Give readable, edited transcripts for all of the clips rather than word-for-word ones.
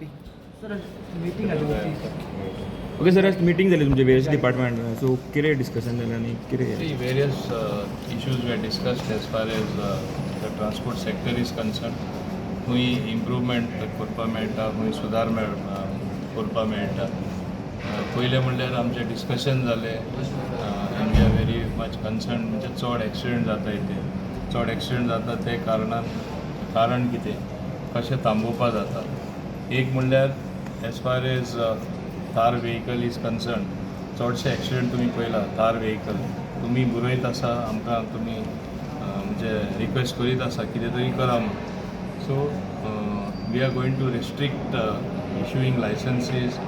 Sir, meeting आसली. Okay sir, आज meeting जाली तुमचे वेरियस डिपार्टमेंट, सो कितें डिस्कशन जालें आनी कितें? See, various issues were discussed as far as the transport sector is concerned. खंय इम्प्रूवमेंट करपा मेळटा, खंय सुदार मेळ करपा मेळटा. पयलें म्हणल्यार आमचें डिस्कशन जालें and we are very much concern, म्हणजे चड एक्सिडंट जाता ते, चड एक्सिडंट जाता ते कारणान, कारण कितें, कशें थांबोवपा जाता. एक म्हणल्यार as far as Thar vehicle is concern, चडशे एक्सिडंट तुमी पळयला थार व्हेकल. तुमी बरयत आसा आमकां, तुमी म्हणजे रिक्वेस्ट करीत आसा कितें तरी करा म्हूण. So we are going to restrict issuing licenses,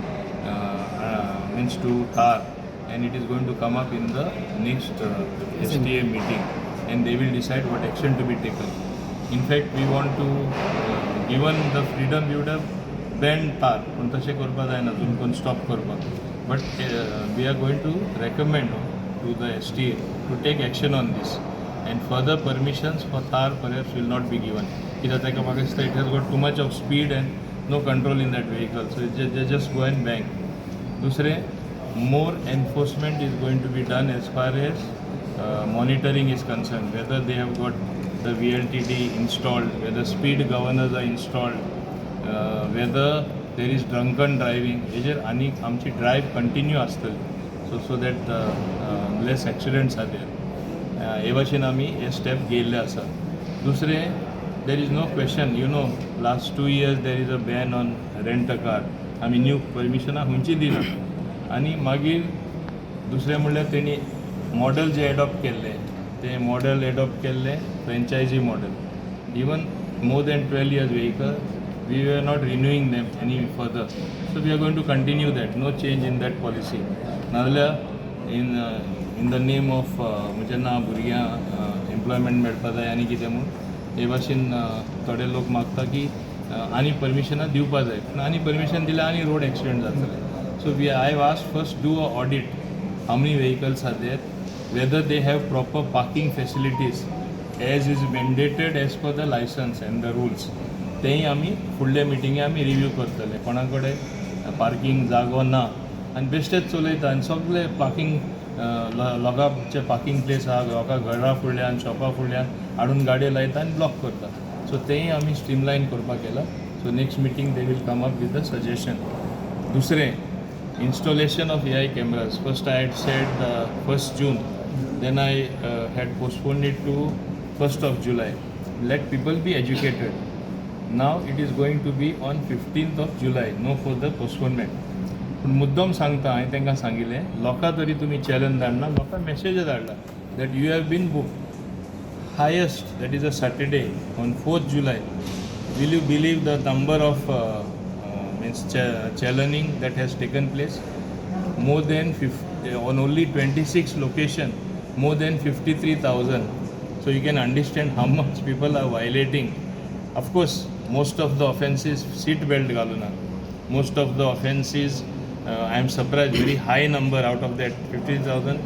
means to Thar, and it is going to come up in the next STA meeting and they will decide what action to be taken. In fact, we want to given the freedom, we would have banned Thar, पूण तशें करपा जायना, तुमकां stop करपाक, but we are going to recommend to the STA to take action on this and further permissions for Thar perhaps will not be given, कित्याक ताका म्हाका दिसता it has got too much of speed and no control in that vehicle, so they just go and bang. दुसरें, more enforcement is going to be done as far as monitoring is concerned, whether they have got the VLTD installed, whether speed governors are installed, whether there is drunken driving. हेजेर आनी आमची drive continue आसतली, so that less accidents are there. हे भाशेन आमी हे step घेयल्ले आसा. दुसरें, there is no question, last 2 years there is a ban on rent a car. आमी न्यू परमिशनां खंयची दिना. आनी मागीर दुसरें म्हणल्यार तेणी मॉडल जे एडॉप्ट केल्लें, तें मॉडल एडॉप्ट केल्लें franchise model. Even more than 12 years vehicle, we are not renewing them any further, so we are going to continue that, no change in that policy. नाजाल्यार in the name of म्हणजे ना भुरग्यां employment मेळपा जाय आनी कितें म्हूण हे भाशेन थोडे लोक मागता की आनी परमिशनां दिवपा जाय, पूण आनी परमिशन दिल्यार आनी रोड एक्सिडंट जातले. So we I have asked, first do a audit, how many vehicles are there, whether they have proper parking facilities as is mandated as per the license and the rules. तेंय आमी फुडल्या मिटिंगे आमी review करतले. कोणा कडेन parking जागो ना आनी बेश्टेच चलयता आनी सगळे पार्कींग, लोकांचे पार्कींग प्लेस आहा, लोकां घरा फुडल्यान, शॉपा फुडल्यान हाडून गाडयो लायता आनी ब्लॉक करता. सो तेंय आमी स्ट्रीमलायन करपाक केलां. So next meeting they will come up with the suggestion. दुसरें, installation of AI cameras. First I had said 1st June, then I had postponed it to 1st of July. Let people be educated. Now it is going to be on 15th of July, no further postponement. पूण मुद्दम सांगता, हांवें तांकां सांगिल्लें, लोकां तरी तुमी challenge धाडना, लोकांक मॅसेज धाडला that you have been booked. Highest, that is a Saturday, on 4th July. Will you believe the number of means challaning that has taken place? More than 50, on only 26 location, more than 53,000. So you can understand how much people are violating. Of course, most of the offences, seat belt घालूना. Most of the offences, I am surprised, very high number out of that 50,000,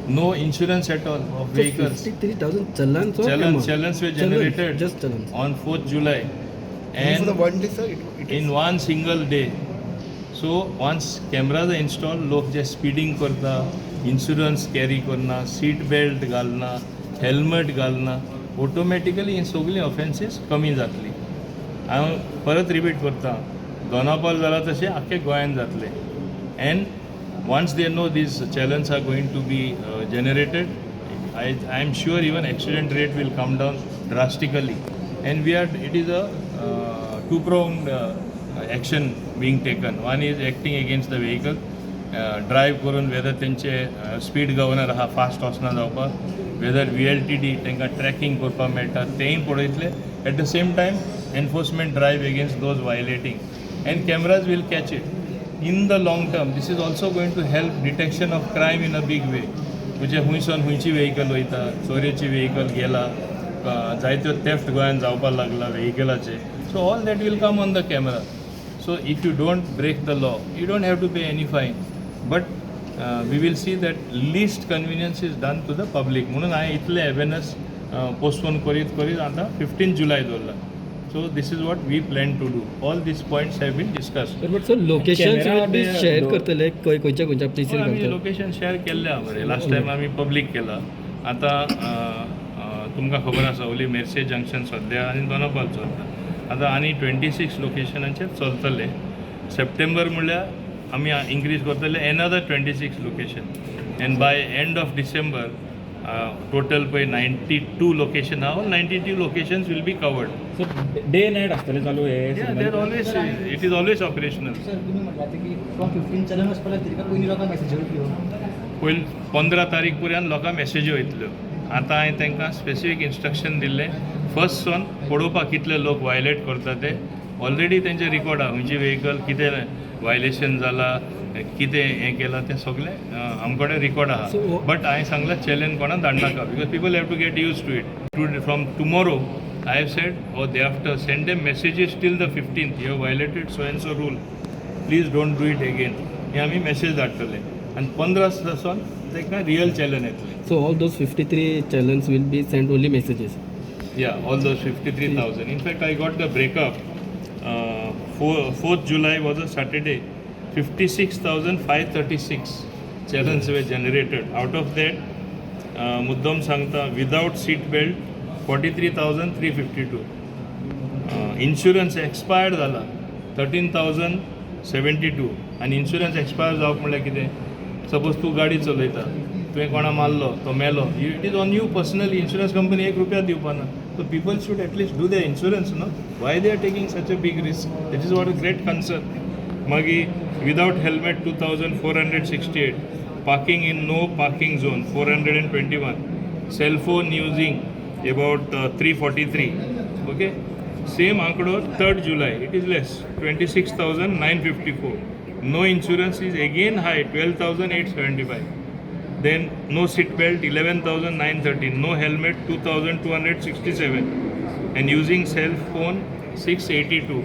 no insurance at all of vehicles. 53,000 challans or amount? Challans were Challans, generated just challans. On 4th July. Only for And the one day, sir, it in is one single day. So once cameras are installed, लोक जे speeding करता, insurance carry करना, seat belt घालना, helmet घालना, automatically ही सगळीं ऑफेन्सीस कमी जातली. हांव परत रिपीट करता, दोनापावल जाला तशें आख्खे गोंयान जातलें. And once they know these challans are going to be generated, I am sure even accident rate will come down drastically. And we are it is a two pronged action being taken. One is acting against the vehicle, drive करून whether तेंचे speed governor आहा, fast वचना जावपाक, whether V L T D तांकां tracking करपाक मेळटा, तेंय पळयतले. At the same time, enforcement drive against those violating, and cameras will catch it. In the long term, this is also going to help detection of crime in a big way. म्हणजे हुंयसून हुंयची vehicle वयता, चोरयेची vehicle गेला, जायत्यो theft गोंयान जावपाक लागला व्हेकलाचे. So all that will come on the camera. So if you don't break the law, you don't have to pay any fine, but we will see that least inconvenience is done to the public. म्हणून हांवें इतलें awareness postpone करीत करीत आतां 15 जुलय दवरला. So this is what we plan to do. All these points have been discussed. But sir, location Camera be ते share करतले खंय, खंयच्या खंयच्या प्लेसीर आमी घालतले? लोकेशन शेअर केल्लें आहा बरें. लास्ट टायम आमी पब्लीक केला. आतां तुमकां खबर आसा, ओली मेर्से जंक्शन सद्या आनी दोनापाल चलता. आतां आनी 26 लोकेशनाचेर चलतले. सप्टेंबर म्हणल्यार आमी इन्क्रीज करतले another 26 location, and by end of December total पळय 92 लोकेशन आहा. 92 locations will be covered. So day night आसतलें चालू हे? There always, it is always operational. Sir, तुम्ही म्हटलं की फ्रॉम 15 चलन वचपाक लागतली काय पयलीं लोकांक मॅसेज वयतल्यो? पयलीं 15 तारीख पर्यंत लोकांक मॅसेजी वयतल्यो. आतां हांवें तांकां स्पेसिफीक इन्स्ट्रक्शन दिल्लें, फर्स्ट सावन पळोवपाक कितले लोक वायलेट करता ते. ऑलरेडी तेंचे रिकॉर्ड आहा, खंयची वेहिकल कितें वायलेशन जाला, कितें हें केलां, तें सगळें आमचे कडेन रिकॉर्ड आहा. बट हांवें सांगलां, चेलेन कोणाक धाडनाका, because people have to get used to it. To from tomorrow I have said, or day after, send them messages till the 15th, you have violated so and so rule, please don't do it again. हे आमी message धाडटले आनी 15 सावन तांकां real चॅलन येतलें. So all those 53 challans will be send only messages? Yeah, all those 53,000. In fact, I got the breakup. 4th July was a Saturday. 56,536 challans were generated. Out of that, मुद्दम सांगता, without seat belt 43,352. Insurance expired जाला 13,072. आनी insurance expire जावप म्हणल्यार कितें? Suppose तूं गाडी चलयता, तुवें कोणा मारलो, तो मेलो, it is on you personally. Insurance company एक रुपया दिवपाना. So people should at least do the insurance, no? Why they are taking such a big risk? That is what a great concern. मागीर without helmet 2468, parking in no parking zone 421, cellphone using about 343. Okay, same आंकडो 3rd July, it is less, 26,954. No insurance is again high, 12,875. Then no seat belt 11,913, no helmet 2267, and using cell phone 682,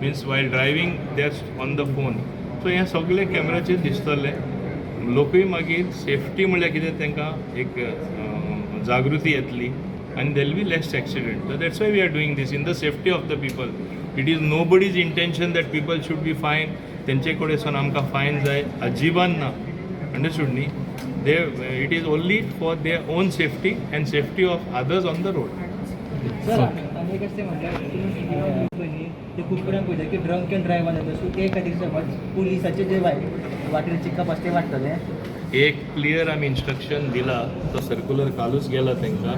means while driving they are on the phone. So हें सगळें कॅमेराचेर दिसतलें. लोकूय मागीर safety म्हणल्यार कितें तांकां एक जागृती येतली आनी there'll be less accident. So that's why we are doing this, in the safety of the people. It is nobody's intention that people should be fine. तेंचे कडेन आमकां फायन जाय, अजिबात ना. अंडरस्टूड न्ही? They it is only for their own safety and safety of others on the road. Sir, आनी एक आसता म्हटल्यार तुमी न्ही ते खूब कडेन पळयता की ड्रंक एंड ड्रायव्ह जाता. सो ते खातीर समज पुलिसाचे जे वाटेर चेकअप आसता ते वाडटले? एक क्लियर आमी इन्स्ट्रक्शन दिला. तो सर्क्युलर कालूच गेला तांकां,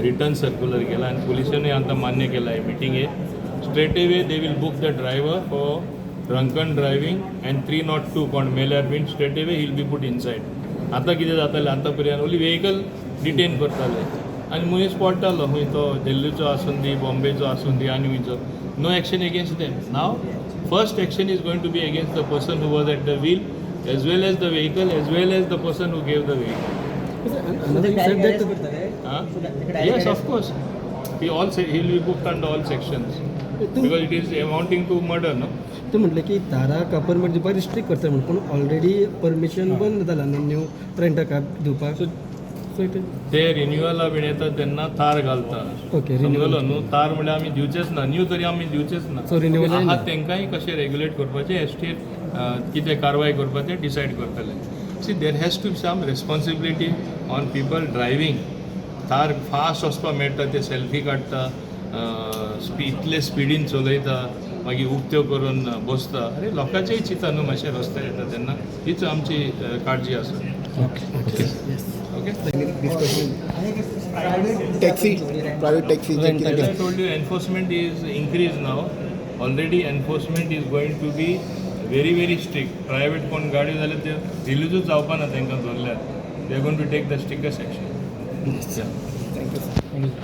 रिटन सर्क्युलर गेला आनी पुलिसांनी आतां मान्य केला हे मिटिंगेक. Straight away they will book the driver for drunken driving and 302. कोण मेल्यार बीन straight away he'll be put inside. आतां कितें जातालें, आतां पर्यंत ओनली वेहिकल डिटेन करताले आनी मनीस पडटालो खंय, तो दिल्लीचो आसून दी, बॉम्बेचो आसून दी, आनी खंयचो. No action against them. Now first action is going to be against the person who was at the wheel, as well as the vehicle, as well as the person who gave the vehicle. Another you said that करतले? Huh? Yes, of course. He all say he will be booked under all sections because it is amounting to murder, no? तूं म्हटलें की थारा permit दिवपाक restrict करता म्हण, पूण already permission बंद जाला न्हू न्यू रेंट कॅब दिवपाक? सो it ते रिन्युअला बीन येता तेन्ना तार घालता. ओके. समजलो न्हू? तार म्हणल्यार आमी दिवचेच ना, न्यू तरी आमी दिवचेच ना. So renewal आहा ना. तांकांय कशें रेग्युलेट करपाचें, एसटीएन कितें कारवाय करपाचें डिसायड करतले. See, there has to some responsibility on people driving. Thar fast वचपाक मेळटा, ते सेल्फी काडटा, इतले स्पिडीन चलयता, मागीर उक्त्यो करून बसता. अरे, लोकांचेय चिंता न्हू मातशें रस्त्यार येता तेन्ना. हीच आमची काळजी आसा. Okay. Okay. Taxi, private taxi. As I told you, enforcement is increased now. Already enforcement is going to be very very strict. Private कोण गाडी जाल्यार ते रिलीजूच जावपा ना तांकां धरल्यार. They are going to take the strictest action. Thank you.